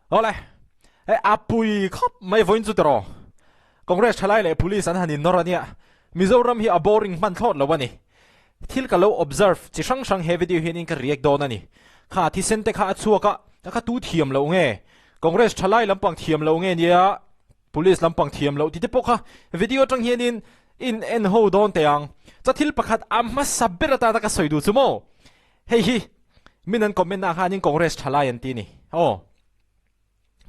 Awle, hei a pui khawp mai vawiin chu tiraw? Congress thalai leh Police an han innawr ania, Mizoram hi a boring hman thlawt lo a ni. Thil ka lo observe chi hrang hrang he video hianin ka react dawn a ni. Kha thisen te kha a chhuak a, ka kha tu thiam loh nge? Congress thalai lampang thiam loh nge nia Police lampang thiam loh tite pawh kha video atang hianin in en ho dawn teh ang. Cha thil pakhat a hmasa ber atana ka sawi duh chu maw? Hei hi min an comment ah khanin Congress thalai an ti ni. Aw.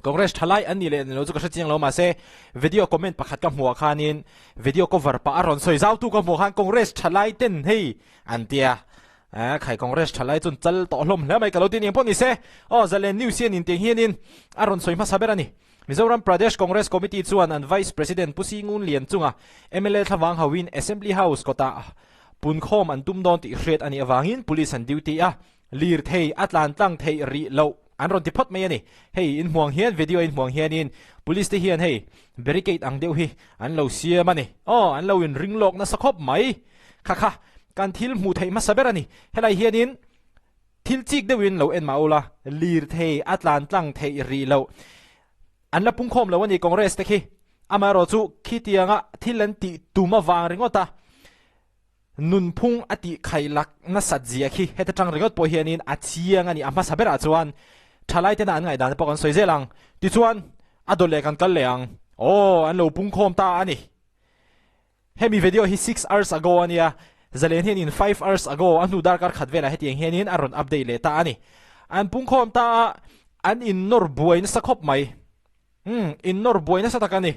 Congress thalai an nih leh ni lo chu ka hre chiang lo mahse video comment pakhat ka hmuh ah khanin video cover pah a rawn sawi zau tu ka hmuh khan Congress thalai ten hei an tia. Eh khai Congress thalai chun chal tawh hlawm hle mai ka lo ti ning pawh ni se. Aw Zalen News hian in tiang hianin a rawn sawi hmasa ber a ni. Mizoram Pradesh Congress Committee chuan an Vice President Pu Singun Lian chunga mla thlavang hoin Assembly House kawtah punkhawm an tum dawn tih hriat a nih avangin Police an duty a, lirthei a tlan tlang theih rih loh an rawn ti phawt mai a ni. Hei inhmuang hian video inhmuang hianin Police te hian hei barricade ang deuh hi an lo siam a ni. Aw an lo inring lawk nasa khawp mai. Kha kha kan thil hmuh theih hmasa ber a ni. Helai hianin Thil chik deuhin lo en mah ula, lirthei a tlan tlang theih rih loh. An la pungkhawm lo a ni Congress te khi. Amaherawh chu khitianga thil an tih tum avang ringawt a, nunphung a tih khailak nasat zia khi heta tang ringawt pawh hianin a chiang a ni. A hmasa berah chuan thalai tena an ngaihdan te pawh kan sawi zel ang. Tichuan a dawt leh kan kal leh ang. Aw, an lo pungkhawm ta a ni. Hemi video hi 6 hours ago a nia, Zalen hianin 5 hours ago a hnu darkar khat velah hetiang hianin a rawn update leh ta a ni. An pungkhawm ta a, an innawr buai nasa khawp mai. Umm, innawr buai nasa tak a ni.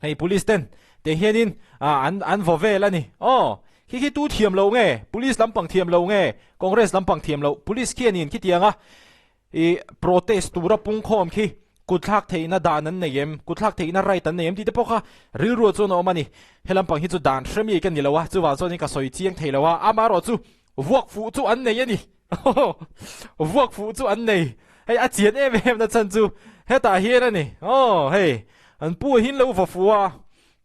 Hei police ten tiang hianin an an vaw vel a ni. Aw, khi khi tu thiam lo nge? Police lampang thiam lo nge? Congress lampang thiam lo? Police khianin khitianga I protest tura pungkhawm khi kutthlak theihna dan an nei em, kutthlak theihna right an nei em tih te pawh kha rilru chuan a awm a ni. He lampang hi chu dan hre mi ka ni lo a, chuvang chuanin ka sawi chiang thei lo a, amaherawh chu vuak fuh chu an nei a ni. Vuak fuh chu an nei. Hei a chian em em na chhan chu hetah hian a ni. Aw hei an pu a hin lo va fuh a,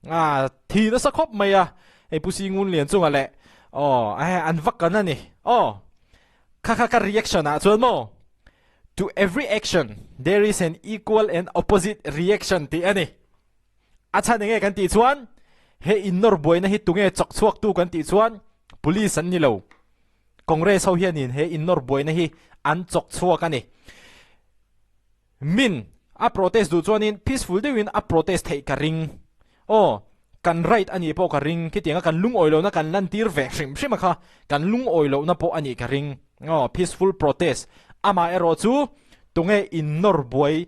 a thi nasa khawp mai a, hei Pu Singunlian chunga leh aw an va kan a ni. Aw. Kha kha ka reaction ah chuan maw To every action there is an equal and opposite reaction tih a ni. A chhan enge kan tih chuan he innawr buaina hi tunge chawk chhuak tu kan tih chuan Police an ni lo. Congress ho hianin he innawr buaina hi an chawk chhuak a ni. Min a protest duh chuanin peaceful deuhin a protest theih ka ring. Aw, kan right a nih pawh ka ring. Khitianga kan lungawi lohna kan lantir ve hrim hrim a kha, kan lungawi lohna pawh a nih ka ring. Aw, peaceful protest. Amah erawh chu tunge innawr buai,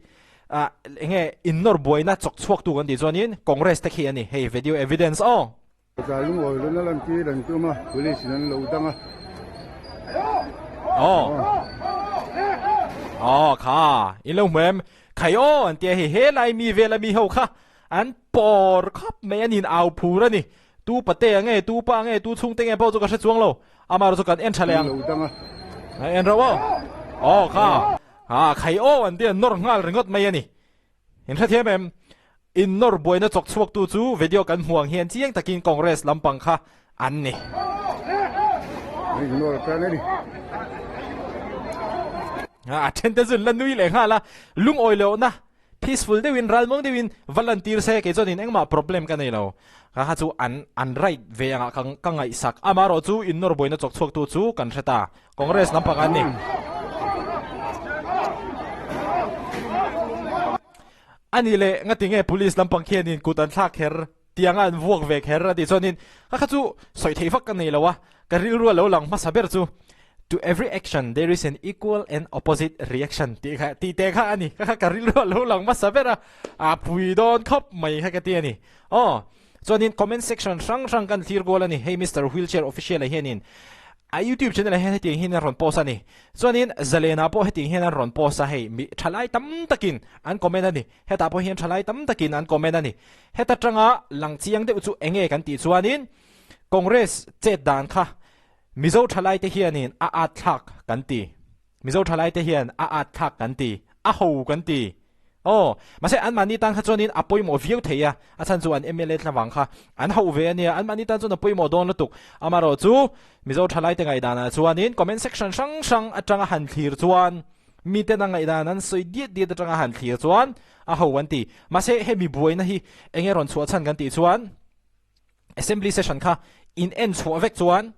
ah, enge innawr buaina chawk chhuaktu kan tih chuanin Congress te khi a ni. Hei video evidence aw. Tlai lungawi luna lantir an tum a, police in an lo dang a. Aw. Aw kha, in lo hmu em? Khai aw an tia hei he lai mi vela mi ho kha an pawr khawp mai an in au phur a ni. Tu pate a nge, tu pa nge, tu chhungte nge pawh chu ka hre chuang lo. Amaherawh chu kan en tha leh ang. En rauh aw. Aw kha, ha khai aw an tia nawr nghal ringawt mai a ni. In hrethiam em? In nawr buaina chawk chhuaktu chu video kan hmu ang hian chiang takin Congress lampang kha an ni. In nawr tan a ni. A then te chu an la nui leh nghal a, lungawi lohna peaceful deuhin ralmuang deuhin va lantir se kei chuanin engmah problem ka nei lo. Ka kha chu an an right ve angah ka ka ngaihsak. Amaherawh chu in nawr buaina chawk chhuaktu chu kan hre ta. Congress lampang an ni. A nih leh ngati nge police lampang khianin kut an thlak kher tianga an vuak ve kher a tih chuanin ka kha chu sawi theih vak ka nei lo a, ka rilru a lo lang hmasa ber chu To every action there is an equal and opposite reaction tih kha tih te kha a ni. Ka kha ka rilru a lo lang hmasa ber a, a pui dawn khawp mai kha ka ti a ni. Aw. Chuanin comment section hrang hrang kan thlir kual a ni. Hei Mister Wheelchair Official-a hianin a YouTube channel ah hian hetiang hian a rawn post a ni. Chuanin Zalena pawh hetiang hian an rawn post a, hei mi thalai tam takin an comment a ni. Hetah pawh hian thalai tam takin an comment a ni. Heta tanga lang chiang deuh chu enge kan tih chuanin Congress chet dan kha Mizo thalai te hianin a at thlak kan ti. Mizo thalai te hian a at thlak kan ti, a ho kan ti. Aw, mahse anmahni tan kha chuanin a pawimawh viau thei a, a chhan chu an mla thlavang kha an hauh ve a nia, anmahni tan chuan a pawimawh dawn lutuk. Amaherawh chu Mizo thalai te ngaihdanah chuanin comment section hrang hrang atanga han thlir chuan. Miten a ngaihdan an sawi diat diat atanga han thlir chuan a ho an ti. Mahse hemi buaina hi enge rawn chhuah chhan kan tih chuan Assembly session kha in en chhuah vek chuan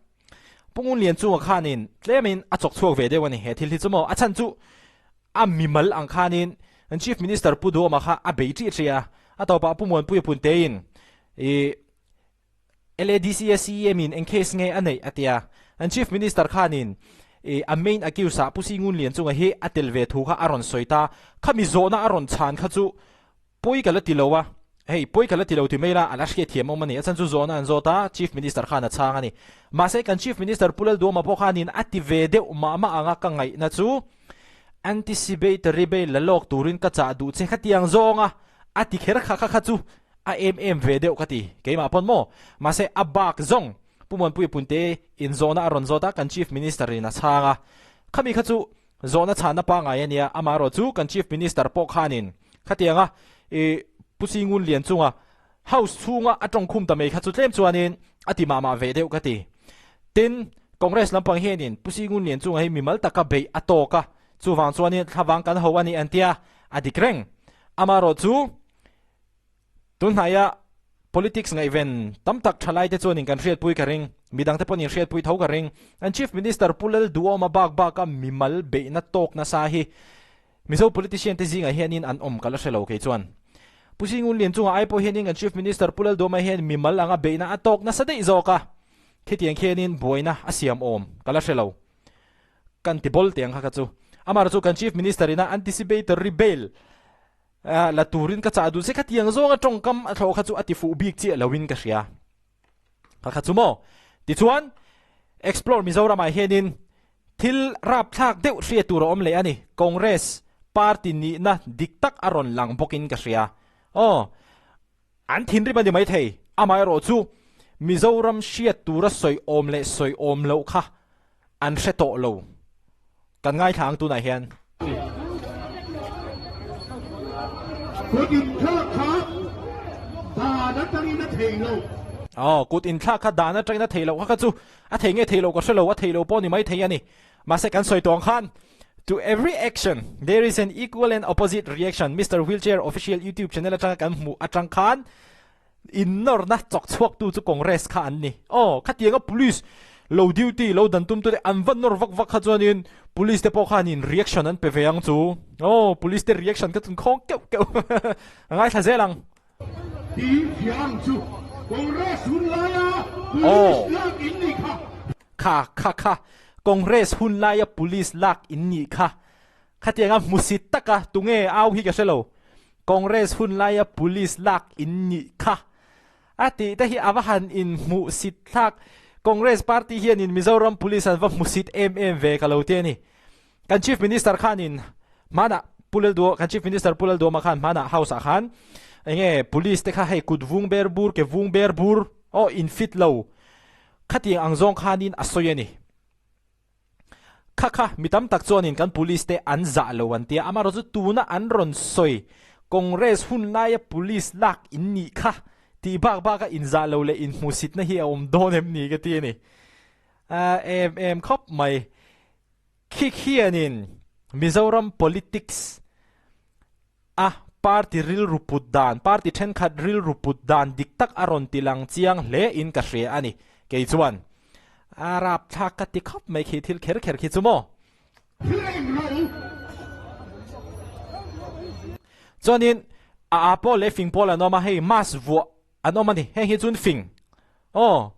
Pu Ngunlian chunga khanin tlemin a chawk chhuak ve deuh a ni. He thil hi chu maw a chhan chu a mimal ang khanin Chief Minister Pu Duhawma kha a bei ṭih ṭih a, a tawpah Pu Muanpuia Puntein i LADC-a CEM in eng case nge a neih a tia. An Chief Minister khanin i a main accused ah Pu Si Ngunlian chunga hi a tel ve thu kha a rawn sawi ta. Khami zawhna a rawn chhan kha chu pawi ka la ti lo a, hei pawi ka la ti lo ti mai la a la hriatthiam awm a ni. A chhan chu zawhna an zawt a, Chief Minister khan a chhang a ni. Mahse kan Chief Minister Pu Lalduama pawh khanin a ti ve deuh mah mah anga ka ngaihna chu anticipatory bail la lawk turin ka chah duh che khatiang zawnga a ti kher kha kha kha chu A em em ve deuh ka ti, keimah pawn maw? Mahse a bak zawng Pu Muanpuia Punte in zawhna a rawn zawt a, kan Chief Minister in a chhang a. Khami kha chu zawhna chhanna pangngai a nia, amaherawh chu kan Chief Minister pawh khanin khatianga i Pu Singun Lian chunga House chhunga a tawngkhum ta mai kha chu tlem chuanin a ti mah mah ve deuh ka ti. Tin, Congress lampang hianin Pu Singun Lian chunga hi mimal taka beih a tawk a, chuvang chuanin thlavang kan ho a ni an tia, a dik reng. Amaherawh chu Tunhnaia politics ngaihven tam tak thalaite chuanin kan hriatpui ka ring, midangte pawhin hriatpui tho ka ring. An Chief Minister Pu Lalduhawma bak baka mimal beihna tawk nasa hi Mizo politician te zingah hianin an awm ka la hre lo kei chuan. Pu Singunlian chungah ai pawh hianin kan Chief Minister Pu Lalduhawma hian mimal anga beihna a tawk nasa daih zawk a, khitiang khianin buaina a siam awm ka la hre lo. Kan ti bawl teh ang kha kha chu. Amaherawhchu chu kan Chief Minister ina anticipatory bail La turin ka chah duh che khatiang zawnga tawngkam a thlawh kha chu a ti fuh bik chiah loin ka hria. Kha kha chu maw? Tichuan, Explore Mizoramah hianin thil rapthlak deuh hria tur a awm leh a ni. Congress party nihna dik tak a rawn lang bawkin ka hria. Aw, an thinrim a ni maithei. Amaherawh chu Mizoram hriat tura sawi awm leh sawi awm loh kha An hre tawh lo. Kan ngaithla ang tunah hian. Kut inthlak kha dan atangin a thei lo. Aw, kut inthlak kha dan atangin a thei loh kha kha chu a thei nge thei lo ka hre lo, a thei lo pawh ni mai thei a ni. Mahse kan sawi tawh ang khan To every action there is an equal and opposite reaction Mister Wheelchair official YouTube channel atanga kan hmuh atang khan Innawrna chawk chhuaktu chu Congress kha an ni. Aw, khatianga police lo duty lo dan tum tute an va nawr vak vak kha chuanin police te pawh khanin reaction an pe ve ang chu. Aw, police te reaction kha chun khawng keuh keuh a ngaithla zel ang. Ti thiang chu Congress hun laia police lak in nih kha. Kha kha kha Congress hun laia police lak in nih kha. Khatianga hmusit taka tunge au hi ka hre lo. Congress hun laia police lak in nih kha a tih te hi a va han in hmuhsit thlak. Congress party hianin Mizoram police an va hmusit em em ve ka lo ti a ni. Kan Chief Minister khanin hmanah Pu Lalduo, kan Chief Minister Pu Lalduoma khan hmanah House ah khan enge police te kha hei kut vung ber bur ke vung ber bur aw in fit lo khatiang ang zawng khanin a sawi a ni. Kha kha, mi tam tak chuanin kan police te an zah lo an tia, amaherawhchu tuna an rawn sawi Congress hun laia police lak in nih kha tih bak baka inzah lo leh inhmuhsitna hi a awm dawn em ni ka ti a ni. Em em khawp mai. Khi khianin Mizoram politics a party rilru put dan, party thenkhat rilru put dan dik tak a rawn ti lang chiang hle in ka hria a ni. Kei chuan a rapthlak ka ti khawp mai khi thil kher kher khi chu maw. Chuanin a a pawh leh fing pawl an awm a, hei mask vuah an awm a ni, heng hi chuan fing aw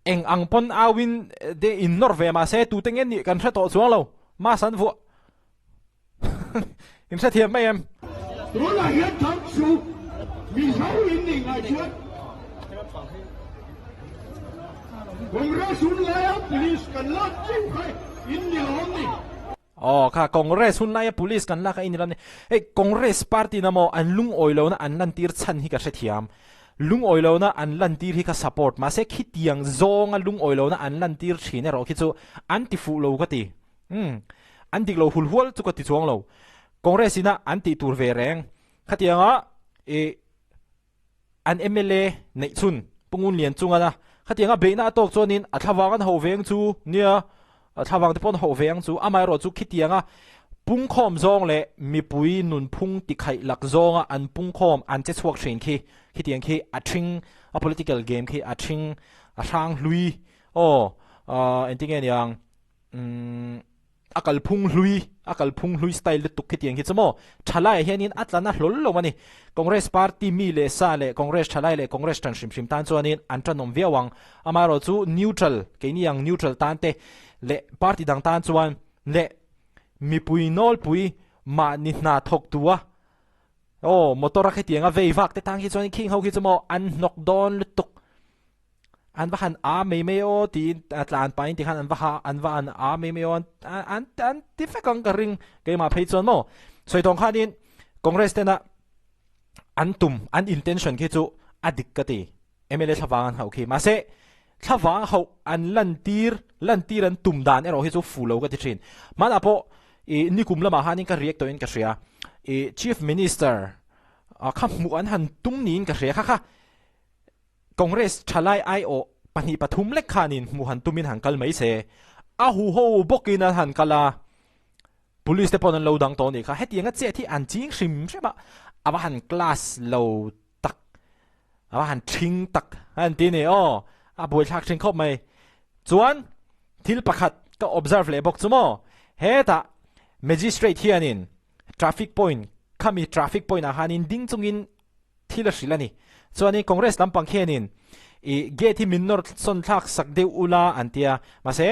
eng ang pawn au in de in nawr ve mahse tute nge nih kan hre tawh chuang lo, mask an vuah. In hrethiam mai em? Tunah hian thang chu Mizo in nih ngai chuan Congress hun laia police kan lak chiu kha in ni lawm ni. Aw kha Congress hun laia police kan lak kha in ni lawm ni. Hei Congress party na maw an lungawi lohna an lantir chhan hi ka hrethiam. Lungawi lohna an lantir hi ka support mahse khitiang zawnga lungawi lohna an lantir thin erawh khi chu an ti fuh lo ka ti. Umm, an dik lo hul hual chu ka ti chuang lo. Congress ina an tih tur ve reng. Khatianga i an mla neih chhun Pu Ngunlian chunga na khatianga beihna a tawk chuanin a thlavang an hauh ve ang chu nia, a thlavang te pawh an hauh ve ang chu. Amaherawh chu khitianga Pungkhawm zawng leh mipui nunphung tikhaih lak zawnga an pungkhawm an che chhuak thin khi khitiang khi a thing a political game khi a thing a hrang hlui aw engtinge niang umm a kalphung hlui a kalphung hlui style lutuk khitiang khi chu maw thalaiah hianin a tla na hlawl lo a ni. Congress party mi leh sa leh Congress thalai leh Congress tan hrim hrim tan chuanin an tanawm viau ang. Amaherawhchu neutral keini ang neutral tan te leh party dang tan chuan leh Mipui nawlpui mahni hna thawk tu a, aw motor a khitiang a vei vak te tang hi chuan khing ho khi chu maw an hnawk dawn lutuk, an va han a mai mai aw tiin a tlan pahin tikhan an va ha an va an a mai mai aw an an an ti vek ang ka ring keimah phei chuan maw sawi tawng khanin Congress tena an tum an intention khi chu a dik ka ti. Mla thlavang an hauh khi. Mahse, thlavang hauh an lantir, lantir an tum dan erawh hi chu fu lo ka ti thin. Hmanah pawh i nikum lamah hanin ka react tawhin ka hria. I Chief Minister kha hmuh an han tum niin ka hria. Kha kha Congress thalai aiawh pahnih pathum lek khanin hmuh han tumin han kal mai se. A huho bawkin an han kal a. Police te pawn an lo dang tawh anih kha. Hetianga chet hi an ching hrim hrim a, a va han class lo tak, a va han thing tak a han ti a ni aw, a buaithlak thin khawp mai. Chuan thil pakhat ka observe leh bawk chu maw, hetah magistrate hianin traffic point khami traffic point ah khanin ding chungin thil a hrilh a ni. Chuanin Congress lampang khianin i gate hi min nawr sawn thlak sak deuh ula an ti a, mahse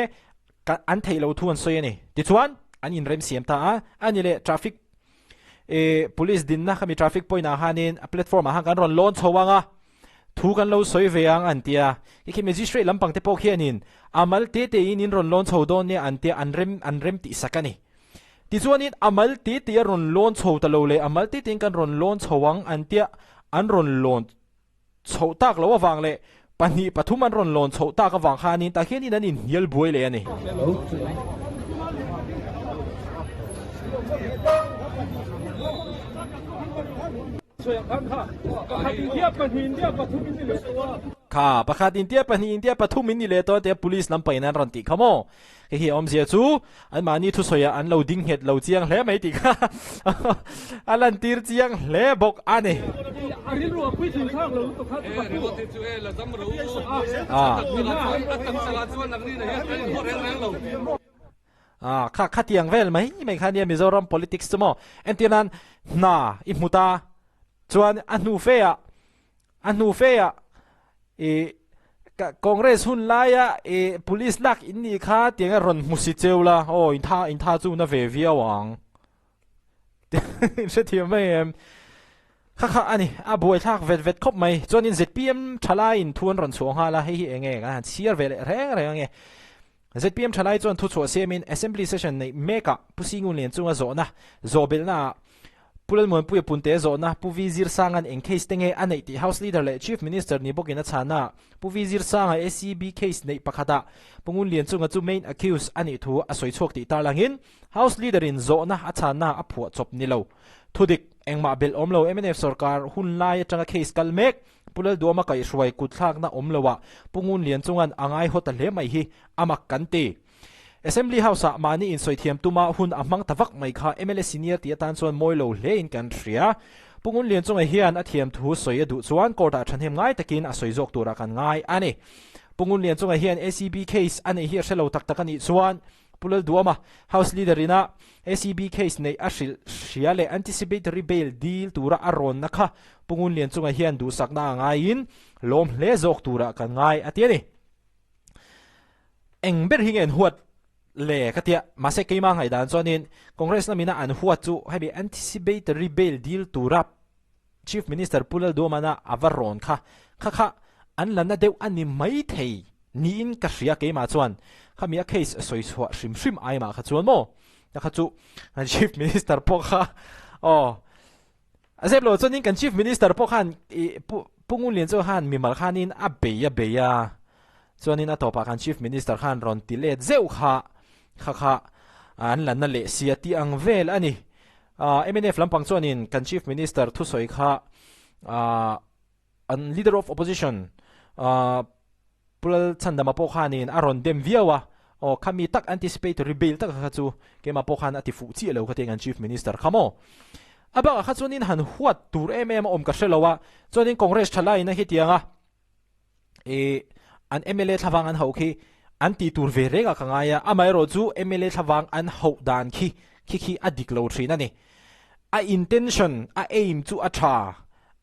ka an theih lo thu an sawi a ni. Tichuan an inrem siam ta a, a ni leh traffic i police dinna khami traffic point ah khanin a platform ah khan kan rawn lawn chho ang a, thu kan lo sawi ve ang an ti a. Khi khi magistrate lampang te pawh khianin a mal te te in in rawn lawn chho dawn nia an ti a, an rem an rem tih sak a ni. Tichuanin a mal te te a rawn lawn chho ta lo le, a mal te tein kan rawn lawn chho ang an tia, an rawn lawn chhoh tak loh avang leh pahnih pathum an rawn lawn chhoh tak avang khanin tah hianin an inhnial buai leh a ni. Kha, pakhat intia pahnih intia pathum in ni leh tawh tia police lampangin an rawn tih kha maw? Hei hi a awmzia chu anmahni thusawiah an lo ding nghet lo chiang hle mai tih kha a lantir chiang hle bawk a ni. Kha khatiang vel mai mai kha nia Mizoram politics chu maw. Entir nan hna i hmu ta chuan a hnu fe ah A hnu fe ah i ka Congress hun laia i police lak in nih kha tiang a rawn hmu si cheu la aw in tha in tha chu na ve viau ang in hrethiam mai em kha kha ani a buai thlak vet vet khawp mai chuanin ZPM thalai in thu an rawn chhuah nghal a hei hi enge kan han chhiar ve leh reng reng ange ZPM thalai chuan thu chhuah siamin Assembly session neih mekah Pu Singunlian chunga zawhna zawhbelhna ah Pu Lalmuanpuia Punte zawhna Pu V Zirsanga'n eng case te nge a neih tih House Leader leh Chief Minister ni bawkin a chhan a, Pu V Zirsanga ACB case neih pakhatah Pu Ngunlian chunga chu main accused a nih thu a sawi chhuak tih tarlangin House Leader-in zawhna a chhanna a phuah chawp ni lo. Thudik, engmah belh awm lo mnf sorkar hun lai atanga case kal mek Pu Lalduama kaihhruai kutthlakna awm loah Pu Ngunlian chunga'n a ngaihaw ta hle mai hi a mak kan ti. Assembly House-ah mahni insawi thiam tuma hun a hmang ta vak mai kha mla senior tih atan chuan mawi lo hlein kan hria. Pu Ngunlian chunga hian a thiam thu sawi a duh chuan court-ah thahnem ngai takin a sawi zawk turah kan ngai a ni. Pu Ngunlian chunga hian ACB case a neih hi a hre lo tak tak a nih chuan Pu Lalduama, House Leader ina ACB case neih a hrilh hria leh anticipatory bail dil tura a rawnna kha Pu Ngunlian chunga hian duhsakna a ngaiin lawm hle zawk turah kan ngai a ti a ni. Eng ber hi nge an huat le ka tia, mahse keimah ngaihdan chuanin Congress lamina an huat chu hemi anticipatory bail dil tura Chief Minister Pu Lalduamana a va rawn kha kha kha an la na deuh a ni mai thei niin ka hria keimah chuan khami a case sawi chhuah hrim hrim aimah kha chuan maw ta kha chu kan Chief Minister pawh kha aw a zep lo chuanin kan Chief Minister pawh khan i Pu Pu Ngunlian chu khan mimal khanin a bei a bei a chuanin a tawpah khan Chief Minister khan rawn ti let zeuh kha kha kha an la na leh sia tih ang vel a ni. Mnf lampang chuanin kan Chief Minister thusawi kha an Leader of Opposition Pu Lalchhandama pawh khanin a rawn dem viau a. Aw khami tak anticipatory bail taka kha chu keimah pawh khan a ti fuh chiah lo kha tiang an Chief Minister kha maw. A bakah kha chuanin han huat tur em em a awm ka hre lo a, chuanin Congress thalaiin a hetiang a ih an mla thlavang an hauh khi an tih tur ve reng a ka ngai a, amaherawh chu mla thlavang an hauh dan khi khi khi a dik lo thin a ni. A intention, a aim chu a tha,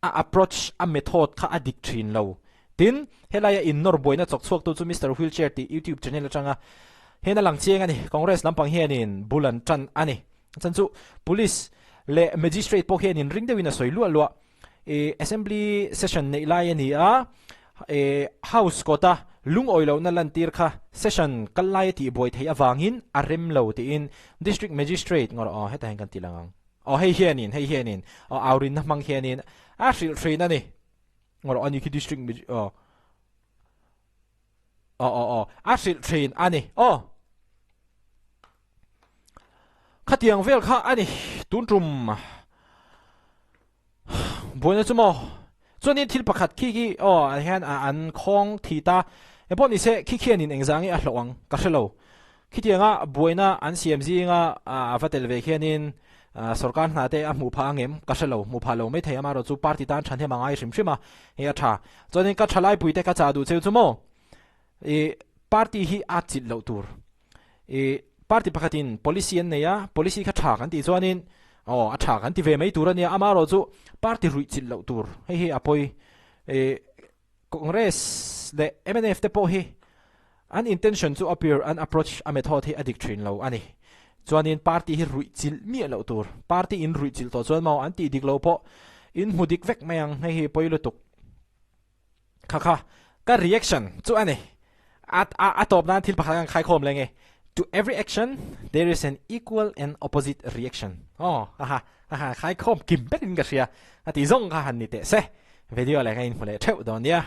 a approach, a method kha a dik thin lo. Tin, helaia innawr buaina chawk chhuaktu chu Mister Wheelchair tih YouTube channel atanga hian a lang chiang a ni. Congress lampang hianin bul an tan a ni. Chan chu Police leh Magistrate pawh hianin ring deuhin a sawi luah luah. I Assembly session neih lai a ni a, i House kawta lungawi lohna lantir kha session kal lai a tihbuai theih avangin a rem lo tiin District Magistrate ngawr aw hetah hian kan ti lang ang. Aw hei hianin hei hianin aw aurinna hmang hianin a hrilh thin a ni. Ngawr aw ani khi District Magi aw aw aw aw a hrilh thin a ni aw. Khatiang vel kha a ni tun tum buaina chu maw chuanin thil pakhat khi khi aw ah hian an khawng thi ta e pawh ni se khi khianin engzah nge a hlauh ang ka hre lo khitianga buaina an siam zinga a va tel ve khianin sorkar hna te a hmuh phah angem ka hre lo hmuh phah lo maithei amaherawh chu party tan thahnem a ngai hrim hrim a hei a tha chuanin ka thalai pui te ka chah duh cheu chu maw i party hi a chilh loh tur I party pakhatin policy an nei a, policy kha tha kan tih chuanin aw a tha kan ti ve mai tur a nia, amaherawh chu party ruih chilh loh tur hei hi a pawi. I Congress leh mnf te pawh hi an intention chu a pure, an approach a method hi a dik thin lo a ni. Chuanin party hi ruih chilh miah loh tur, party in ruih chilh tawh chuan maw an tih dik lo pawh in hmu dik vek mai ang, hei hi pawi lutuk. Kha kha ka reaction chu a ni. A a a tawp nan thil pakhat kan khaikhawm leng e. To every action there is an equal and opposite reaction. Aw ha ha ha ha khaikhawm kim berin ka hria. A tih zawng kha han ni teh se. Video leh ka inhmu leh theuh dawn nia.